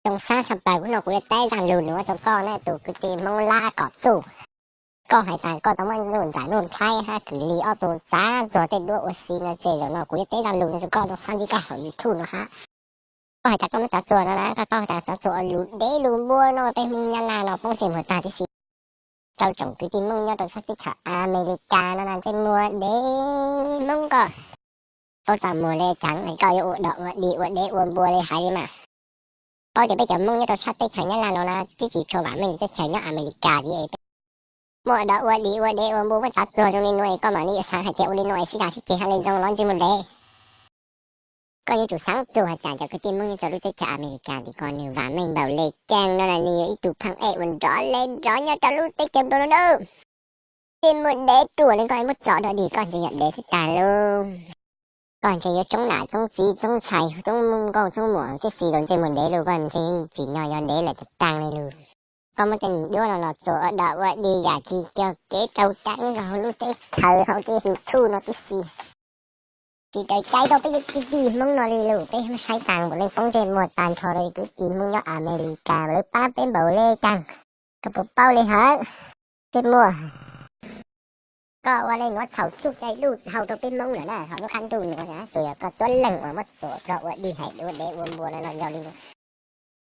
Zoo sab tshaj plaws, hnub no kuv yuav teb zaj lus nuav rau koj na tus kwv tij Hmoob Lab Kom Txuj. Koj hais tas koj tau muab Nuj Ntxawm Nuj Thaib hab Kws Lis ob tug txav txuag tej duab ua si no ces zaum no kuv yuav teb zaj lus no rau koj, zoo sab ntsib koj hauv YouTube no hab. Koj hais tas koj muab txav txuag no na, koj paub hais tas txav txuag lus dev lus npua no peb Hmoob Nyab Laj no poob ntsej muag tag tib si. Rau tsoom kwv tij Hmoob nyob rau sab teb chaws Amelikas no na ntsej muag dev Hmoob koj. Paub txaj muag le caag koj yuav ua dog ua dig ua dev ua npua le hais li mas. Paub tias peb cov Hmoob nyob rau sab teb chaws Nyab Laj no na twb tsis tshua vam meej teb chaws nyob Amelikas li es peb muaj dog ua dig ua dev ua npua muab txav txuag zoo li nuav es koj mam li xaav hais tias ua li nuav es sib dag sib ceg hab le zoo los ntsej muag dev. Koj yuav tsum xaav txug hais tas cov kwv tij Hmoob nyob rau lub teb chaws Amelikas tim ko nws vam meej npaum le caag no na, nws yog ib tug phaaj ej uas nrov le nrov nyob rau lub teb chaws nplog no na. Ntsej muag dev ruam le koj muab txov dog dig koj ntshe yog dev xwb tag lauj. Koj ntshe yuav tsoob nam tsoob txiv tsoob ntxhais tsoob nkauj tsoob muam tib si rau ntsej muag dev lauj, koj ntshe tsim nyog yog dev lawm tag taag li lauj. Koj muab tej duab no los txuag ua dog ua dig yam tsis cog kev rau cai nyob rau hauv lub teb chaws hauv tej YouTube no tib si. Tsis raws cai rau peb cov kwv tij Hmoob no li lauj, peb muab saib taag npaum leej poob ntsej muag tag nrho rau kwv tij Hmoob nyob Amelikas lawv pab peb npaum le caag. Koj puas paub li hawm? Ntsej muag, koj ua le nuav txhaum txuj cai luj dhau rau peb Hmoob lawm na, hauv lub qab ntuj nuav na, tsuas yog koj tuab leeg uas muab txuag dog ua dig hais ua dev ua npua no no yog li.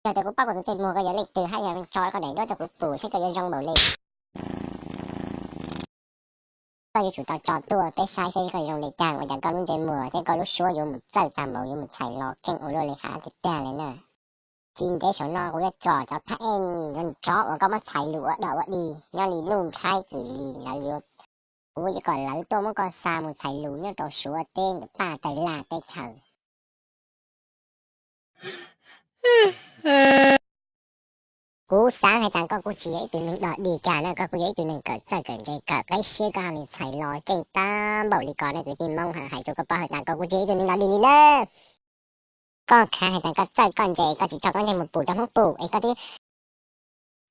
Yog tias kuv paub koj tus ntsej muag koj yog leej twg hab yog tso koj daim duab rau kuv pum saib koj yuav zoo npaum le. Koj yuav tsum tau tso tuaj peb saib saib koj zoo li cas, ua cas koj lub ntsej muag thiab koj lub suab yuav mus txawj tag npaum yuav mus txhais los keej ua luaj li hab tiag tiag li na. Tsis ntev saum no kuv yuav tso cov phab ej nrov uas koj muab txhais lus ua dog ua dig nyob li Nuj Thaib Kws Lis lawv yuav, kuv yuav kom lawv tuaj muab koj xa mus txhais lus nyob rau Suav teb ntawm paj tawg laj teb chaws. Kuv xaav hais tas koj kuj tsis yog ib tug neeg dog dig kag na, koj kuj yog ib tug neeg kawm txawj kawm ntse kawm qeb siab, koj ho mus txhais los keej tag npaum li ko ne. Kwv tij Hmoob, hais rau koj paub hais tas koj kuj tsis yog ib tug neeg dog dig li na. Koj khav hais tas koj txawj koj ntse, koj tsis tso koj ntsej muag pum rau Hmoob pum es koj twb,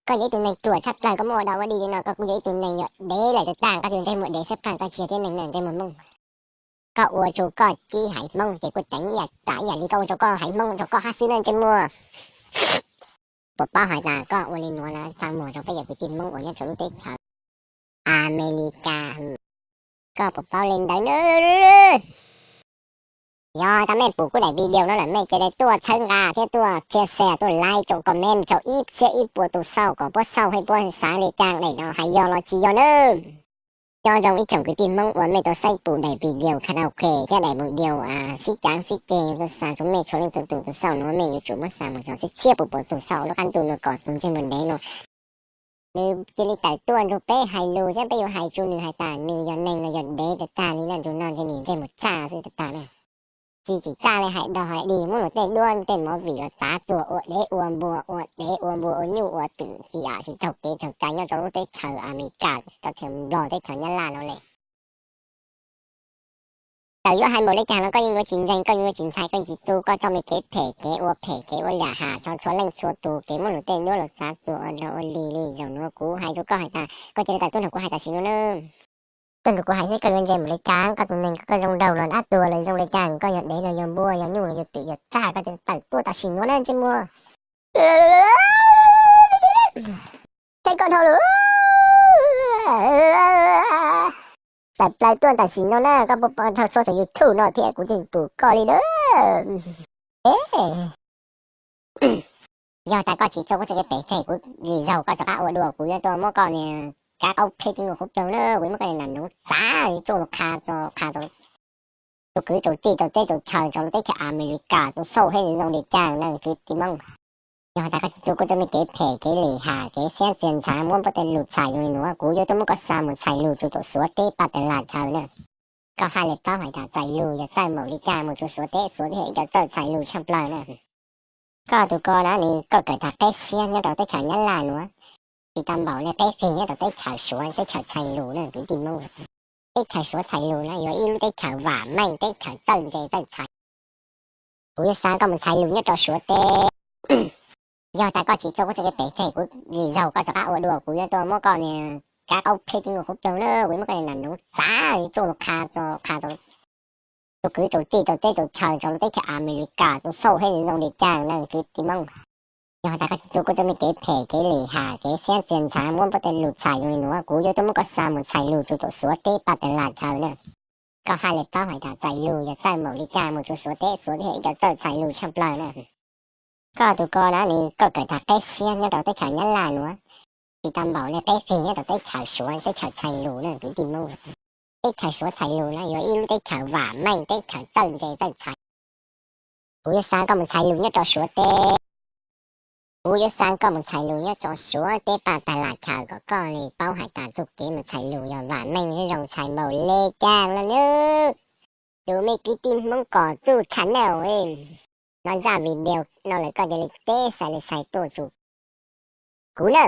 koj yog ib tug neeg ruam tshaj plaws, koj muab ua dog ua dig li no, koj kuj yog ib tug neeg yog dev lawm tag tag, koj tsis yog ntsej muag dev xwb pag, koj tsis yog tib neeg na ntsej muag Hmoob. Koj ua rau koj tib haiv Hmoob ces kuj teev ib yam tas ib yam li koj ua rau koj haiv Hmoob rau koj hab xwb na ntsej muag. Puas paub hais tas koj ua li nuav na txaj muag rau peb cov kwv tij Hmoob uas nyob rau lub teb chaws Amelikas, koj puas paub li ntawd na? Yog tas mej pum kuv daim video no lawm mej cia li tuaj txhawb nqa thiab tuaj share, tuaj like, tuaj comment rau ib txhiab ib puas tus xauj kom puab xauj hab puab xaav li cas daim no hais yog los tsis yog nawb. Nyob zoo ib tsoom kwv tij Hmoob uas mej tau saib pum daim video karaoke thiab daim video sib cav sib ceg, kuv xaav rau mej txhua leej txhua tus tus xauj no mej yuav tsum muab xa mus rau txhiab txhiab puas puas tus xauj lub qab ntuj no kom tus ntsej muag dev no nws cia li tawm tuaj nrug peb hais lus thiab peb yuav hais rau nws hais tas nws yog neeg los yog dev tag tag li na, nrug no ntshe nws ntsej muag tsaj xwb tag tag na. Tsis tsim txaj li hais dog hais dig, muab luag tej duab tej movie los txav txuag ua dev ua npua, ua dev ua npua ua nyuj ua twm, tsis yam tsis raug kev raug cai nyob rau lub teb chaws Amelikas, teb chaws Nplog, teb chaws Nyab Laj no li. Txawm yuav hais npaum li cas los koj yeej yuav tsis ntseeg, koj yeej yuav tsis ntxhais, koj yeej tsis txuj, koj txoj me kev phem kev ua phem kev ua liam ham txhua txhua leej txhua tus, kev muab luag tej duab los txav txuag ua dog ua dig li zaum nuav kuv hais rau koj hais tas koj cia li tawm tuaj nrug kuv hais tam sim no na. Tuaj nrug kuv hais seb koj yuav ntse npaum li cas, koj tus neeg koj zoo nraug los dab tuag los zoo li cas, koj yog dev los yog npua, yog nyuj los yog twm yog tsaj, koj cia li tawm tuaj tam sim no na ntsej muag. Txhais koj dhau lawm. Tawm plaws tuaj tam sim no na, koj puas pom txhua txhua saum YouTube no thiab kuv tsis pum koj li na. Yog tas koj tsis txuj koj txoj kev phem tseg kuv, lwm zaug koj rov qab ua dua kuv yuav tuaj muab koj niag kav qaub pleb tib nkaus qhuav plaws na, kuv yuav muab koj niag nas noov txav tsuj lug qha txug, qha txug rau kwv rau tij rau teb rau chaw rau lub teb chaws Amelikas tau xauj seb zoo li cas na kwv tij Hmoob. Yog tas koj tsis txuj koj txoj me kev phem kev lim ham kev xiab txiag ntshav muab puab tej lus txhais zoo li nuav, kuv yuav tuaj muab koj xa mus txhais lus rau tom Suav teb paj tawg laj chaw na. Koj haj li paub hais tas txais lus yog txawj npaum li cas, mus rau Suav teb, Suav teb yog ib co txawj txhais lus tshaj plaws na. Koj tus ko na nws koj kawm tag qeb siab nyob rau teb chaws Nyab Laj nuav, tsis tau npaum li qeb qig nyob rau teb chaws Suav teb chaws txhais lus na kwv tij Hmoob. Teb chaws Suav txhais lus na yog ib lub teb chaws vam meej, teb chaws txawj ntse txawj txhais. Kuv yuav xa koj mus txhais lus nyob rau Suav teb. Yog tas koj tsis txuj koj txoj kev phem tseg kuv, lwm zaug koj rov qab ua dua kuv yuav tuaj muab koj niag kav qaub pleb tib nkaus qhuav plaws na, kuv yuav muab koj niag nas noov txav tsuj lug qha txug, qha txug rau kwv rau tij rau teb rau chaw rau lub teb chaws Amelikas tau xauj seb zoo li cas na kwv tij Hmoob. Yog has tas koj tsis txuag kuv txoj me kev phem kev lim ham kev xiab txias ntxhav muab npua tej lus txhais zoo li nuav, kuv yuav tuaj muab koj xa mus txhais lus rua tom Suav teb paj tas las chaw na. Koj haj le paub has tas txhais lus yog txawj npaum li cas mus rua Suav teb, Suav teb yog ib cov txawj txhais lus tshaj plaws na. Koj tus ko na nws koj kawm tag qeb xiab nyob rau teb chaws Nyab Laj nuav, tsis tau npaum li qeb fig nyob rau teb chaws Suav teb chaws txhais lus na kwv tij Hmoob. Teb chaws Suav txhais lus na yog ib lub teb chaws vam meej teb chaws txawj ntse txawj txhais. Kuv yuav xa koj mus txhais lus nyob rau Suav teb. Kuv yuav xa koj mus txhais lus nyob rau Suav teb paj tas las chaw kom koj li paub has tas txuj kev mus txhais lus yog vam meej zoo txhais npaum li cas lawm nawb. Tus me kwv tij Hmoob kom txuj channel no zaj video no lawm koj cia li teb xais li xais tuaj tsu kuv na.